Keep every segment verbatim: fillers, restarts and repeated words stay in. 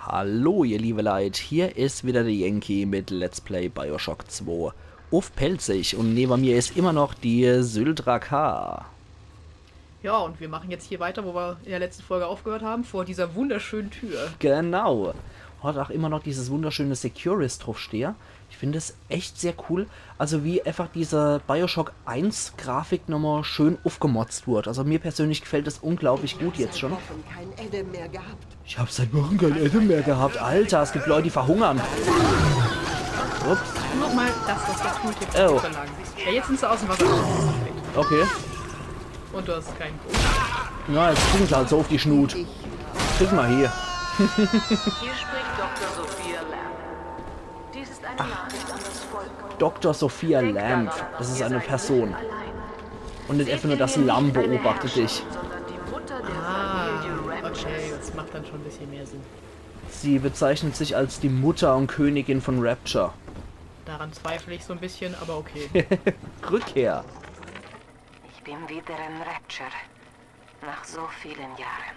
Hallo ihr liebe Leit, hier is wieder de Yankee mit Let's Play Bioshock zwei uff Pälzisch un newe mir is immer noch die Syldraka. Ja, und wir machen jetzt hier weiter, wo wir in der letzten Folge aufgehört haben, vor dieser wunderschönen Tür. Genau. Hat auch immer noch dieses wunderschöne Securist draufstehe. Ich find es echt sehr cool. Also wie einfach diese Bioshock eins Grafik nochmal schön uffgemotzt wurde. Also mir persönlich gefällt es unglaublich gut jetzt schon. Wochen kein Adam mehr gehabt. Ich hab seit Wochen kein Adam mehr gehabt. Alter, es gibt Leute, die verhungern. Ups. Nur mal das, was der Tooltip Oh. verlangt. Ja, jetzt sind sie aus dem Wasser rausgekriegt. Okay. Und du hast keinen Bogen. Na, jetzt kriegen sie halt so auf die Schnut. Krieg mal hier. Hier spricht Doktor Sophia Lamb. Dies ist eine Nachricht an das Volk. Doktor Sophia Lamb, das ist eine Person. Und nicht einfach nur das Lamm beobachtet dich. Sondern die Mutter der Ah, Familie Rapture. Okay, das macht dann schon ein bisschen mehr Sinn. Sie bezeichnet sich als die Mutter und Königin von Rapture. Daran zweifle ich so ein bisschen, aber okay. Rückkehr. Ich bin wieder in Rapture. Nach so vielen Jahren.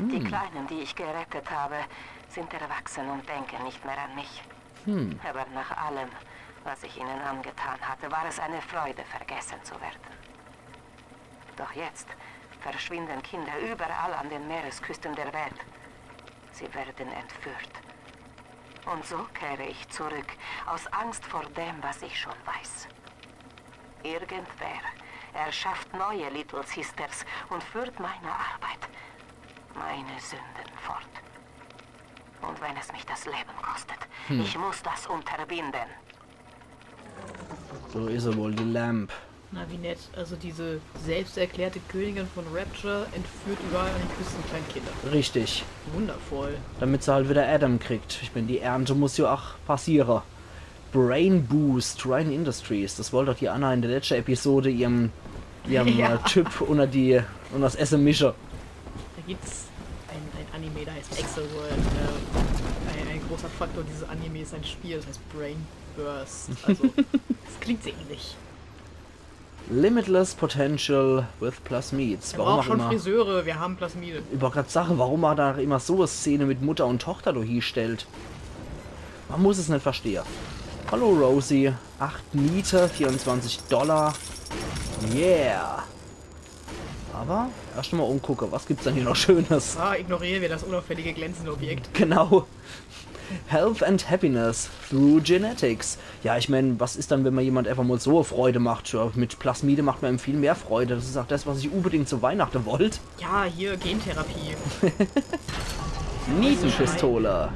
Die Kleinen, die ich gerettet habe, sind erwachsen und denken nicht mehr an mich. Aber nach allem, was ich ihnen angetan hatte, war es eine Freude, vergessen zu werden. Doch jetzt verschwinden Kinder überall an den Meeresküsten der Welt. Sie werden entführt. Und so kehre ich zurück, aus Angst vor dem, was ich schon weiß. Irgendwer erschafft neue Little Sisters und führt meine Arbeit, meine Sünden fort. Und wenn es mich das Leben kostet, ich muss das unterbinden. So is er wohl, die Lamb. Na, wie nett. Also diese selbsterklärte Königin von Rapture entführt überall an den Küsten kleine Kinder. Richtig. Wundervoll. Damit sie halt wieder Adam kriegt. Ich mein, die Ernte muss ja auch passiere. Brain Boost, Ryan Industries. Das wollte doch die Anna in der letzten Episode ihrem, ihrem Ja. äh, Typ unter die, unter das Esse mische. Da gibt's ein, ein Anime, der heißt Exoworld. Äh, ein, ein großer Faktor dieses Anime ist ein Spiel, das heißt Brain Burst. Also, das klingt sehr ähnlich. Limitless Potential with Plasmids. Wir Warum brauchen auch schon immer. Friseure, wir haben Plasmide. Ich wollt grad sagen, warum war da immer so e Szene mit Mutter und Tochter do hiestellt? Man muss es net verstehe. Hallo Rosie. Acht Niete, vierundzwanzig Dollar. Yeah. Aber erst mal umgucke, was gibt's denn hier noch Schönes? Ah, ignorieren wir das unauffällige glänzende Objekt. Genau. Health and Happiness through Genetics. Ja, ich mein, was is dann, wenn man jemand einfach mal so Freude macht? Ja, mit Plasmide macht man ihm viel mehr Freude. Das is auch das, was ich unbedingt zu Weihnachten wollt. Ja, hier Gentherapie. Nietenpistole.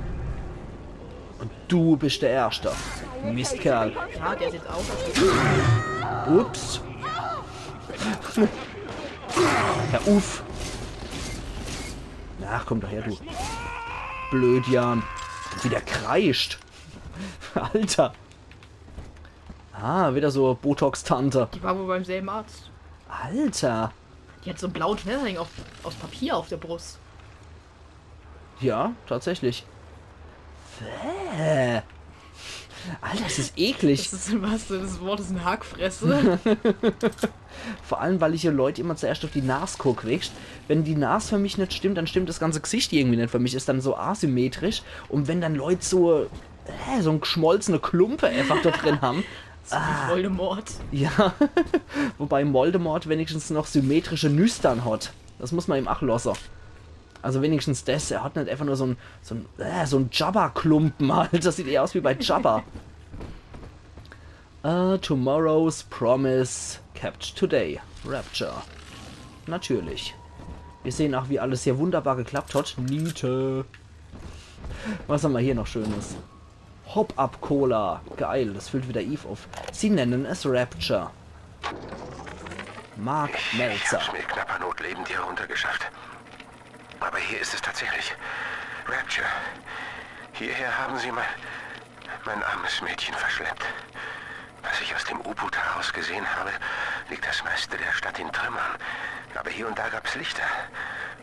Und du bist der Erste. Mistkerl. Ja, der sieht aus, als Ups. Hör uff. Ach, komm doch her, du. Blödjan. Wie der kreischt. Alter. Ah, wieder so Botox-Tante. die war wohl beim selben Arzt. Alter. Die hat so ein blaues Schmetterling auf, aus Papier auf der Brust. Ja, tatsächlich. Bäh. Alter, das is eklig. Das ist im wahrsten Sinne des Wortes eine Hackfresse. Vor allem, weil ich hier Leute immer zuerst auf die Nas guck, weescht? Wenn die Nas für mich net stimmt, dann stimmt das ganze Gesicht irgendwie net für mich, is dann so asymmetrisch. Und wenn dann Leute so, äh, so en geschmolzene Klumpe einfach da drin haben. So wie Voldemort. Ja, wobei Voldemort wenigstens noch symmetrische Nüstern hat. Das muss man ihm ach losse. Also wenigstens das, er hat net einfach nur so en, so en, äh, so en Jabba-Klumpen halt. Das sieht eher aus wie bei Jabba. Äh, Tomorrow's Promise kept today. Rapture. Natürlich. Wir sehen auch, wie alles hier wunderbar geklappt hat. Niete. Was haben wir hier noch Schönes? Hop-Up Cola. Geil, das füllt wieder Eve auf. Sie nennen es Rapture. Mark Ich Meltzer. hab's mit knapper Not lebend hier runtergeschafft. Aber hier ist es tatsächlich. Rapture. Hierher haben sie mein, mein armes Mädchen verschleppt. Was ich aus dem U-Boot heraus gesehen habe, liegt das meiste der Stadt in Trümmern. Aber hier und da gab's Lichter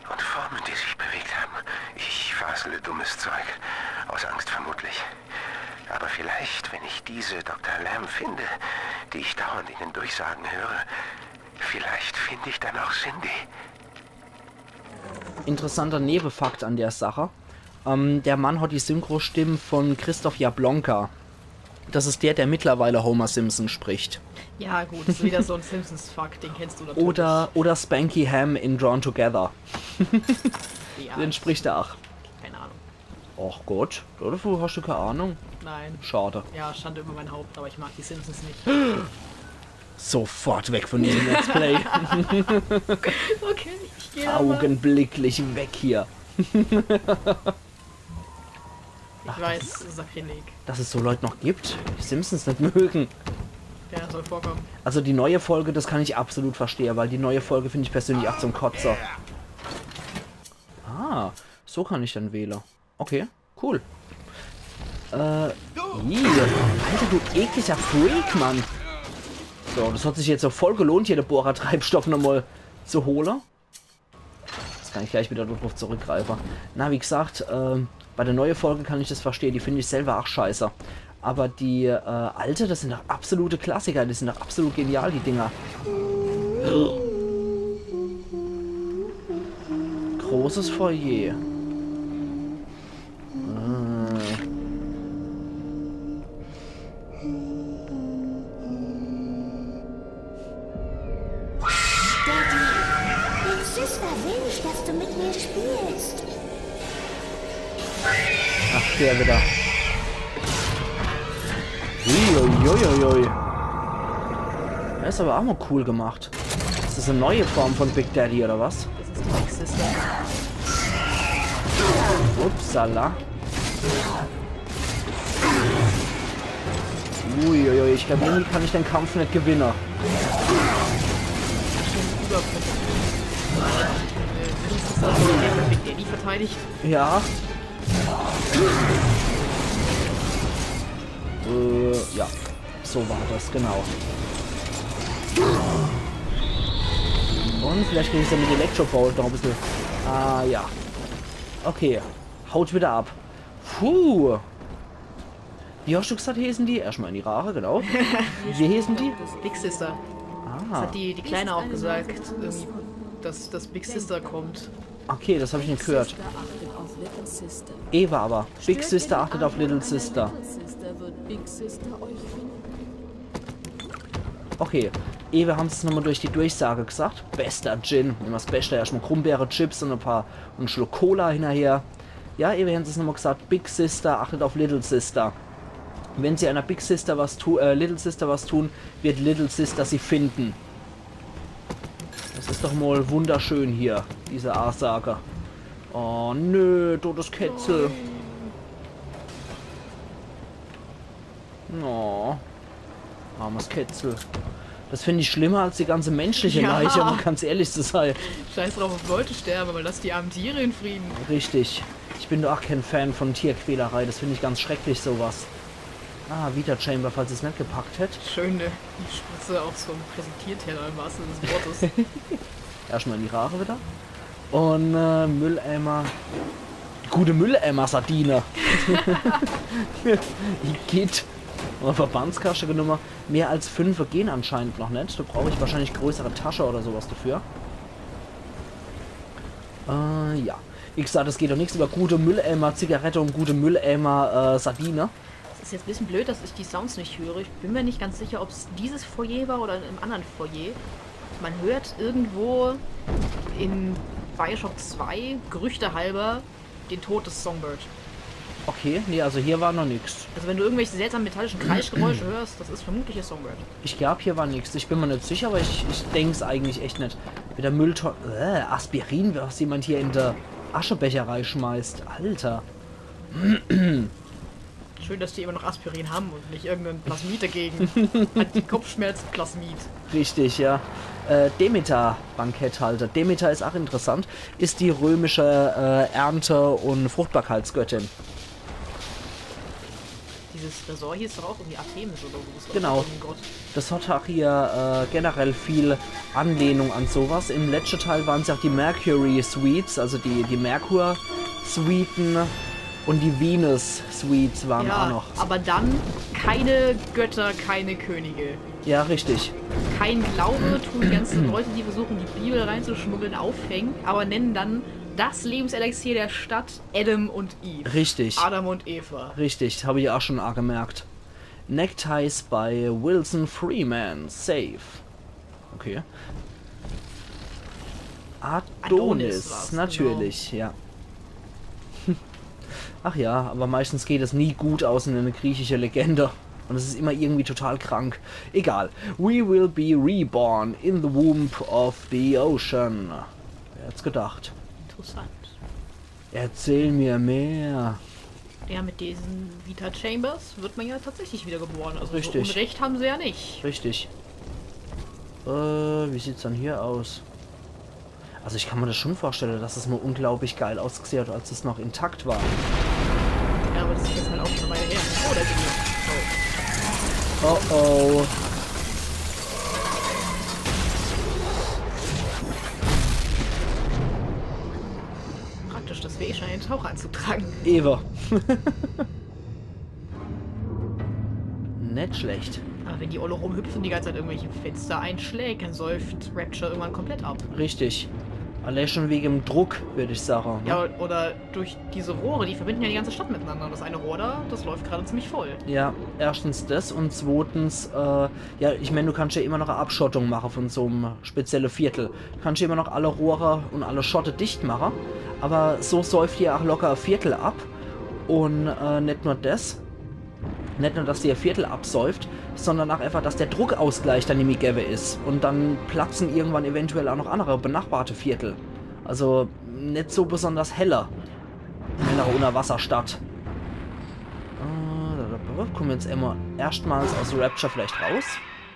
und Formen, die sich bewegt haben. Ich fasle dummes Zeug. Aus Angst vermutlich. Aber vielleicht, wenn ich diese Doktor Lamb finde, die ich dauernd in den Durchsagen höre, vielleicht finde ich dann auch Cindy. Interessanter Nebefakt an der Sache. Ähm, der Mann hat die Synchrostimme von Christoph Jablonka. Das ist der, der mittlerweile Homer Simpson spricht. Ja, gut, das ist wieder so ein Simpsons-Fuck, den kennst du natürlich. Oder, oder Spanky Ham in Drawn Together. Ja, Den spricht er auch. Keine Ahnung. Ach Gott, dafür hast du keine Ahnung. Nein. Schade. Ja, Schande über mein Haupt, aber ich mag die Simpsons nicht. Sofort weg von diesem Let's Play. Okay, ich gehe aber. Augenblicklich weg hier. Ich weiß, das ist Sakrileg. Dass es so Leute noch gibt, die Simpsons nicht mögen. Ja, soll vorkommen. Also die neue Folge, das kann ich absolut verstehen, weil die neue Folge finde ich persönlich auch zum Kotze. Ah, so kann ich dann wählen. Okay, cool. Äh, ih, Alter, du ekliger Freak, Mann. So, das hat sich jetzt so voll gelohnt, hier den Bohrertreibstoff nochmal zu holen. Jetzt kann ich gleich wieder drauf zurückgreifen. Na, wie gesagt, ähm, bei der neuen Folge kann ich das verstehen. Die finde ich selber auch scheiße. Aber die äh, alte, das sind doch absolute Klassiker. Die sind doch absolut genial, die Dinger. Großes Foyer. Äh. Daddy, Big Sister will nicht, dass du mit ihr spielst. Ach, der wieder. Uiuiuiui. Der ist aber auch mal cool gemacht. Das ist eine neue Form von Big Daddy, oder was? Das ist die Big Sister. Upsala. Uiuiui, ich glaube, irgendwie kann ich den Kampf nicht gewinnen. Überkommt. Äh, Big Sister hat den Big Daddy verteidigt. Ja. Äh, ja. So war das, genau. Und vielleicht krieg ich dann mit Electro Bolt noch ein bisschen. Ah, ja. Okay. Haut wieder ab. Puh. Wie hast du gesagt, hießen die? Erstmal in die Rare, genau. Wie hießen die? Big Sister. Das Ah, hat die, die Kleine auch gesagt, irgendwie, dass das Big Sister kommt. Okay, das habe ich nicht gehört. Sister achtet auf Little Sister. Ewe aber. Big Sister achtet auf Little Sister. Little Sister wird Big Sister euch finden. Okay, Ewe haben es nochmal durch die Durchsage gesagt. Bester Gin. Immer das Beste. Erstmal Grumbeere, Chips und ein paar und Schluck Cola hinterher. Ja, Ewe haben es nochmal gesagt. Big Sister achtet auf Little Sister. Wenn sie einer Big Sister was tu äh, Little Sister was tun, wird Little Sister sie finden. Das ist doch mal wunderschön hier, diese Ansage. Oh nö, totes Kätzel. Oh, armes Kätzel. Das finde ich schlimmer als die ganze menschliche Ja. Leiche, um ganz ehrlich zu sein. Scheiß drauf, ob Leute sterben, aber lass die armen Tiere in Frieden. Richtig. Ich bin doch auch kein Fan von Tierquälerei. Das finde ich ganz schrecklich, sowas. Ah, Vita Chamber, falls ich's nicht gepackt hätt. Schöne Spritze auf so einem Präsentierteller im wahrsten Sinne des Wortes. Erstmal in die Rare wieder. Und äh, Mülleimer. Gute Mülleimer-Sardine. Igitt. Und Verbandskasche genommen. Mehr als fünf gehen anscheinend noch nicht. Da brauche ich wahrscheinlich größere Tasche oder sowas dafür. Äh, ja. Wie gesagt, es geht doch nichts über gute Mülleimer-Zigarette und gute Mülleimer-Sardine. Es ist jetzt ein bisschen blöd, dass ich die Sounds nicht höre. Ich bin mir nicht ganz sicher, ob es dieses Foyer war oder in einem anderen Foyer. Man hört irgendwo in Bioshock zwei, gerüchtehalber, den Tod des Songbird. Okay, nee, also hier war noch nichts. Also wenn du irgendwelche seltsamen metallischen Kreischgeräusche hörst, das ist vermutlich der Songbird. Ich glaub, hier war nichts. Ich bin mir nicht sicher, aber ich, ich denk's eigentlich echt nicht. Wieder Mülltonne. Äh, Aspirin, was jemand hier in der Aschebecher reinschmeißt. Alter. Schön, dass die immer noch Aspirin haben und nicht irgendein Plasmid dagegen. Anti-Kopfschmerz-Plasmid. Richtig, ja. Äh, Demeter, Banketthalter. Demeter ist auch interessant. Ist die römische äh, Ernte- und Fruchtbarkeitsgöttin. Dieses Ressort hier ist doch auch irgendwie Artemis oder so. Genau. Oh Gott. Das hat auch hier äh, generell viel Anlehnung an sowas. Im letzten Teil waren es ja auch die Mercury Suites, also die, die Merkur-Suiten und die Venus-Suites waren auch Ja, noch. Aber dann keine Götter, keine Könige. Ja, richtig. Kein Glaube tun die ganzen Leute, die versuchen, die Bibel reinzuschmuggeln, aufhängen, aber nennen dann Das Lebenselixier der Stadt Adam und Eve. Richtig. Adam und Eva. Richtig, hab ich auch schon angemerkt. Neckties by Wilson Freeman. Safe. Okay. Adonis, Adonis war's, natürlich, ja. Ach ja, aber meistens geht es nie gut aus in eine griechische Legende. Und es ist immer irgendwie total krank. Egal. We will be reborn in the womb of the ocean. Wer hätt's gedacht? Interessant. Erzähl mir mehr. Ja, mit diesen Vita Chambers wird man ja tatsächlich wiedergeboren. Also Richtig. So Unrecht haben sie ja nicht. Richtig. Äh, wie sieht's dann hier aus? Also ich kann mir das schon vorstellen, dass es mal unglaublich geil ausgesehen hat, als es noch intakt war. Ja, aber das ist jetzt halt auch schon eine Weile her. Oh, da sind wir. Oh oh. Praktisch, dass wir eh schon einen Tauchanzug tragen. Eva. Nicht schlecht. Aber wenn die Olle rumhüpfen, die ganze Zeit irgendwelche Fenster einschlägt, dann säuft Rapture irgendwann komplett ab. Richtig. Allein schon wegen dem Druck, würde ich sagen. Ne? Ja, oder durch diese Rohre, die verbinden ja die ganze Stadt miteinander. Das eine Rohr da, das läuft gerade ziemlich voll. Ja, erstens das und zweitens, äh, ja, ich meine, du kannst ja immer noch eine Abschottung machen von so einem speziellen Viertel. Du kannst ja immer noch alle Rohre und alle Schotte dicht machen, aber so säuft dir auch locker ein Viertel ab. Und äh, nicht nur das, nicht nur, dass dir ein Viertel absäuft, sondern auch einfach, dass der Druckausgleich dann nimmi gäbe is. Und dann platzen irgendwann eventuell auch noch andere benachbarte Viertel. Also nicht so besonders heller. Hellere Unterwasserstadt. Äh, da, da, da, kommen wir jetzt immer erstmals aus Rapture vielleicht raus?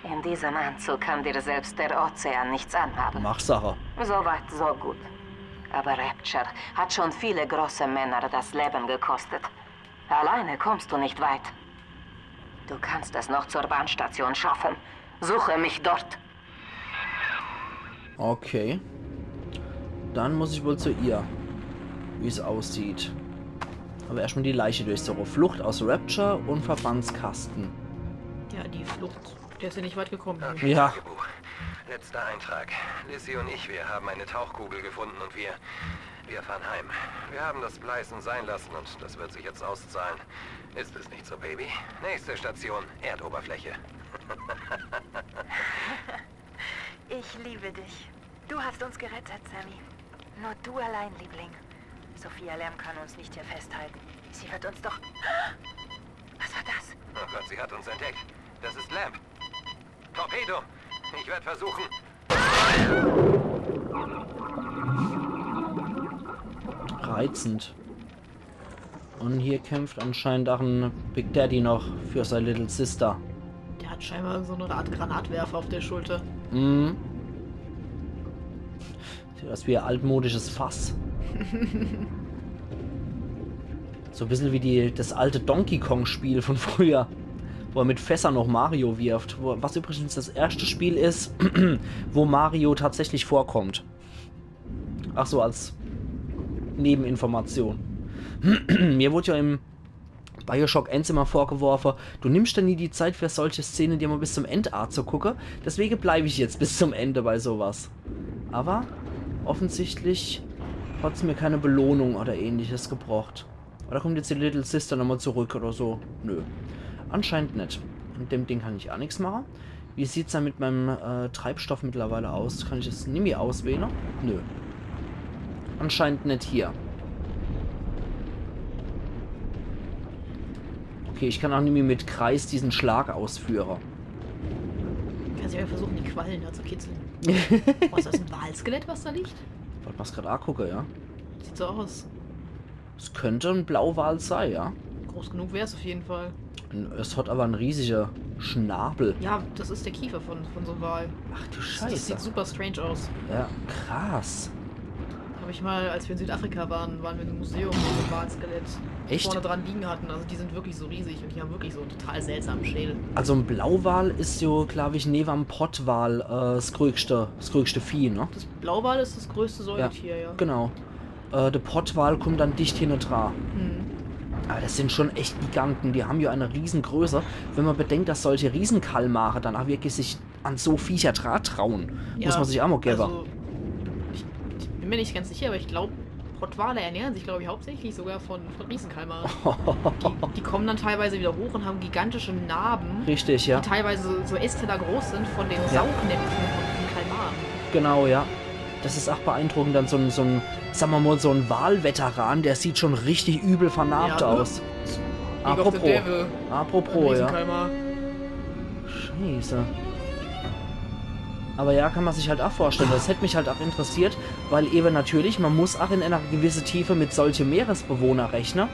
In diesem Anzug kann dir selbst der Ozean nichts anhaben. Mach Sache. Soweit, so gut. Aber Rapture hat schon viele große Männer das Leben gekostet. Alleine kommst du nicht weit. Du kannst es noch zur Bahnstation schaffen. Suche mich dort. Okay. Dann muss ich wohl zu ihr, wie es aussieht. Aber erstmal die Leiche durchsuchen. Flucht aus Rapture und Verbandskasten. Ja, die Flucht. Der ist ja nicht weit gekommen. Ja. Letzter Eintrag. Lizzie und ich, wir haben eine Tauchkugel gefunden und wir. Wir fahren heim. Wir haben das Splicen sein lassen und das wird sich jetzt auszahlen. Ist es nicht so, Baby? Nächste Station, Erdoberfläche. Ich liebe dich. Du hast uns gerettet, Sammy. Nur du allein, Liebling. Sophia Lamb kann uns nicht hier festhalten. Sie wird uns doch. Was war das? Oh Gott, sie hat uns entdeckt. Das ist Lamb. Torpedo! Ich werde versuchen. Reizend. Und hier kämpft anscheinend auch ein Big Daddy noch für seine Little Sister. Der hat scheinbar so eine Art Granatwerfer auf der Schulter. Mhm. Sieht aus wie ein altmodisches Fass. So ein bisschen wie die, das alte Donkey Kong Spiel von früher, wo er mit Fässern noch Mario wirft. Wo, was übrigens das erste Spiel ist, wo Mario tatsächlich vorkommt. Ach so, als Nebeninformation. Mir wurde ja im Bioshock eins immer vorgeworfen, du nimmst ja nie die Zeit für solche Szenen, dir mal bis zum End anzugucken. Deswegen bleibe ich jetzt bis zum Ende bei sowas. Aber offensichtlich hat's mir keine Belohnung oder ähnliches gebracht. Oder kommt jetzt die Little Sister nochmal zurück oder so? Nö. Anscheinend nicht. Mit dem Ding kann ich auch nichts machen. Wie sieht's dann mit meinem äh, Treibstoff mittlerweile aus? Kann ich das nimmi auswählen? Nö. Anscheinend nicht hier. Okay, ich kann auch nimmi mit Kreis diesen Schlag ausführen. Kannst ja versuchen, die Quallen da zu kitzeln. Was, ist das ein Walskelett, was da liegt? Wollte mal's grad angucken, ja? Sieht so aus. Es könnte ein Blauwal sein, ja? Groß genug wär's auf jeden Fall. Es hat aber einen riesigen Schnabel. Ja, das ist der Kiefer von, von so einem Wal. Ach du Das Scheiße. Sieht super strange aus. Ja, krass. Habe ich mal, als wir in Südafrika waren, waren wir in einem Museum, wo wir ein Walskelett Echt? vorne dran liegen hatten. Also die sind wirklich so riesig und die haben wirklich so einen total seltsamen Schädel. Also ein Blauwal ist ja, glaube ich, neben dem Pottwal äh, das größte, das größte Vieh, ne? Das Blauwal ist das größte Säugetier, ja. Genau. Äh, der Pottwal kommt dann dicht hinne dran. Hm. Aber das sind schon echt Giganten, die haben ja eine Riesengröße. Wenn man bedenkt, dass solche Riesenkalmare dann auch wirklich sich an so Viecher dran trauen, muss Ja, man sich auch mal geben. Also, ich, ich bin mir nicht ganz sicher, aber ich glaube, Pottwale ernähren sich, glaube ich, hauptsächlich sogar von, von Riesenkalmaren. Die, die kommen dann teilweise wieder hoch und haben gigantische Narben, Richtig, ja. die teilweise so Ästheller groß sind von den Ja. Saugnäpfen von den Kalmaren. Genau, ja. Das is ach beeindruckend. Dann so ein, so ein, sag mer mal, so ein Walveteran, der sieht schon richtig übel vernarbt Ja, ne? aus. League of the Apropos, Devil. apropos, ja. Riesenkalmar. Scheiße. Aber ja, kann man sich halt auch vorstellen. Das hätte mich halt auch interessiert, weil eben natürlich, man muss auch in einer gewissen Tiefe mit solche Meeresbewohner rechnen,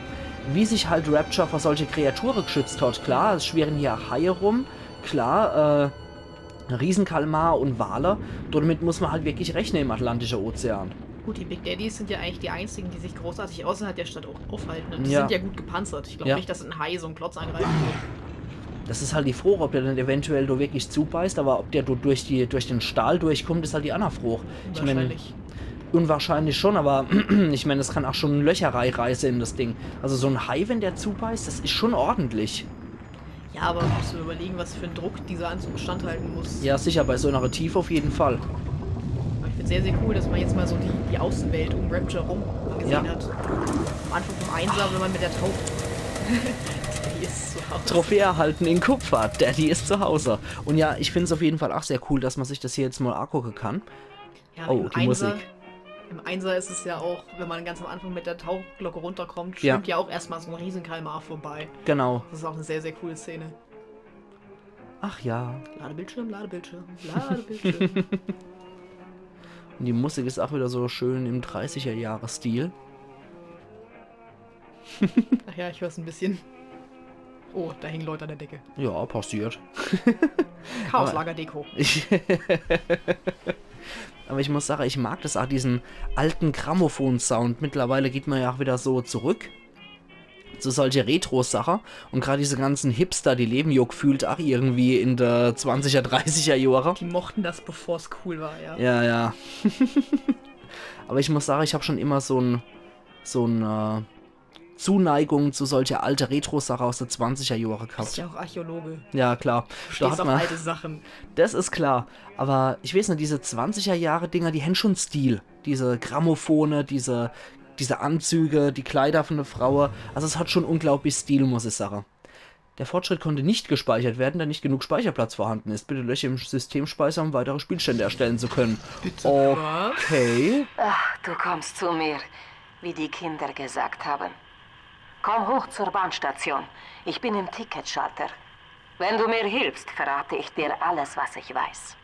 wie sich halt Rapture vor solche Kreaturen geschützt hat. Klar, es schwirren hier Haie rum, klar, äh, Riesenkalmar und Wale. Damit muss man halt wirklich rechnen im Atlantischen Ozean. Gut, die Big Daddies sind ja eigentlich die einzigen, die sich großartig außerhalb der Stadt au- aufhalten. Und die Ja. sind ja gut gepanzert. Ich glaube Ja. nicht, dass ein Hai so einen Klotz angreifen würde. Das is halt die Frage, ob der dann eventuell do wirklich zubeißt, aber ob der do durch, die, durch den Stahl durchkommt, is halt die andere Frage. Ich mein, Wahrscheinlich. Unwahrscheinlich schon, aber ich mein, es kann auch schon Löcher reißen in das Ding. Also so ein Hai, wenn der zubeißt, das is schon ordentlich. Ja, aber musst du überlegen, was für einen Druck dieser Anzug standhalten muss. Ja, sicher, bei so einer Tiefe auf jeden Fall. Aber ich finde sehr, sehr cool, dass man jetzt mal so die, die Außenwelt um Rapture rum angesehen Ja. hat. Am Anfang vom Einser, wenn man mit der Tauch. Daddy ist zu Hause. Trophäe erhalten in Kupfer, Daddy ist zu Hause. Und ja, ich find's auf jeden Fall auch sehr cool, dass man sich das hier jetzt mal angucken kann. Ja, Oh, im die Einser, Musik. Im Einser ist es ja auch, wenn man ganz am Anfang mit der Tauchglocke runterkommt, Ja. schwimmt ja auch erstmal so ein Riesenkalmar vorbei. Genau. Das ist auch eine sehr, sehr coole Szene. Ach ja. Ladebildschirm, Ladebildschirm, Ladebildschirm. Und die Musik ist auch wieder so schön im dreißiger Jahre Stil. Ach ja, ich höre es ein bisschen. Oh, da hängen Leute an der Decke. Ja, passiert. Chaoslagerdeko. Ich Aber ich muss sagen, ich mag das auch, diesen alten Grammophon-Sound. Mittlerweile geht man ja auch wieder so zurück zu solche Retro-Sache. Und gerade diese ganzen Hipster, die leben ja gefühlt auch irgendwie in der zwanziger, dreißiger Jahre. Die mochten das, bevor es cool war, ja. Ja, ja. Aber ich muss sagen, ich habe schon immer so ein, so ein äh, Zuneigung zu solcher alte Retro-Sache aus der zwanziger Jahre Bist gehabt. Ja auch Archäologe. Ja, klar. Du stehst auf alte Sachen. Das ist klar. Aber ich weiß nicht, diese zwanziger Jahre Dinger, die haben schon Stil. Diese Grammophone, diese, diese Anzüge, die Kleider von der Frau. Also es hat schon unglaublich Stil, muss ich sagen. Der Fortschritt konnte nicht gespeichert werden, da nicht genug Speicherplatz vorhanden ist. Bitte lösche im Systemspeicher, um weitere Spielstände erstellen zu können. Bitte Okay. Ach, du kommst zu mir, wie die Kinder gesagt haben. Komm hoch zur Bahnstation. Ich bin im Ticketschalter. Wenn du mir hilfst, verrate ich dir alles, was ich weiß.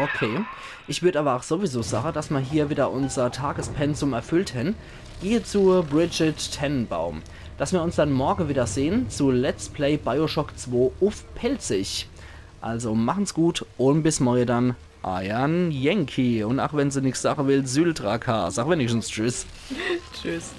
Okay. Ich würde aber auch sowieso sagen, dass wir hier wieder unser Tagespensum erfüllt haben. Gehe zu Bridget Tenenbaum. Dass wir uns dann morgen wieder sehen zu Let's Play Bioshock zwei auf Pälzisch. Also machen's gut und bis morgen dann. Euer Yankee. Und auch wenn sie nichts sagen will, Syltra K. Sag wenigstens Tschüss. Tschüss.